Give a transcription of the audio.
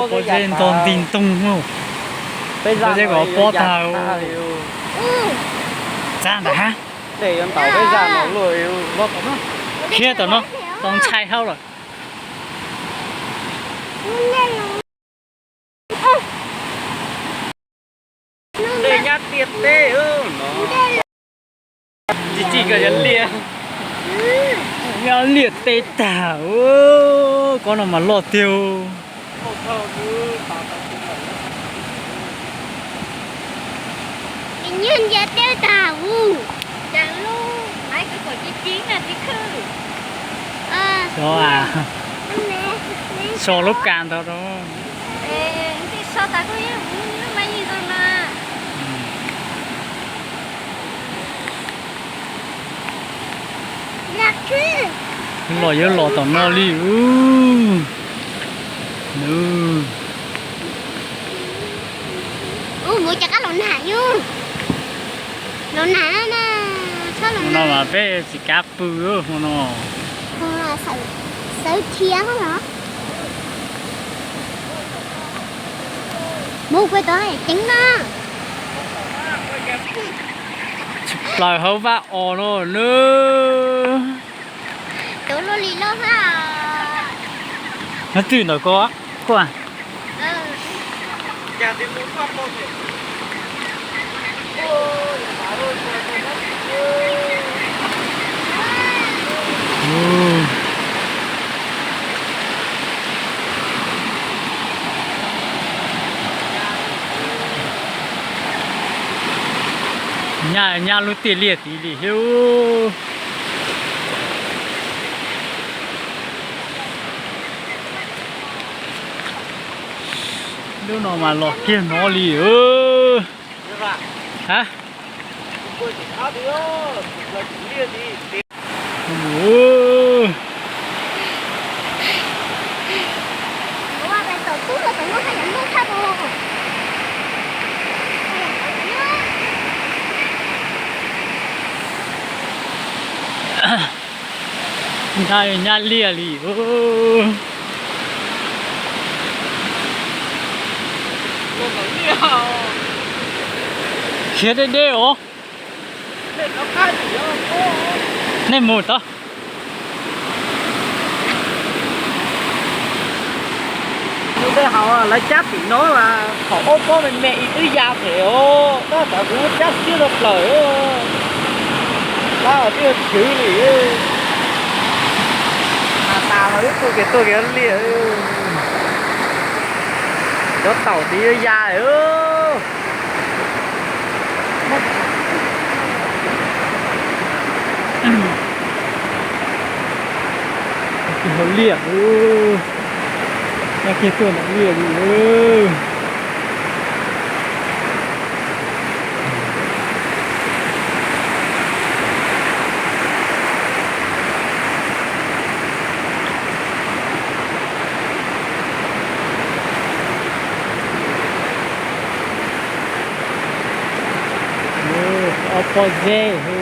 Pob zeb ntog nti ntoo, pob zeb kom pob tag. Txav ntag. Khiav tom no, tau ntshai hauj lawm. Nyab tiaj teb no. Tsis tsis kawg yog liaj. Nyab liaj teb tag. Kob no mas loj tiag. Nyiag nce teb tag u. So lub kas ntawd rau. Los yuav los tom no li. Mus cov qab los nag yus. Los nag na. Hmo no mas peb tsis kav pw hmo no. Sawv thiab los. Mus pem tod ceev na. Tsis plaws hauv vaj os no na. Tus luaj li loj hab. Nyob twg ntawm ko? Kuj. Nyab, nyab lub tiaj liaj tid li thiab. Lub no mas los kiag no li. Ha. Nyab, nyab liaj li. Khiav deb deb os. Nej mus tod. Mus tej hauv lawv cab tim no mas thaum ob pob me me ib twb ya phem os, tab sis kuv cab siab tshaj plaws. Tab twb yog chwv li. Has tas los wb tuaj kiag tuaj kiag liaj. Cov taum tid yuav ya. Hauv liaj, nyob kiag tuaj ntawm liaj li. Ob pob zeb.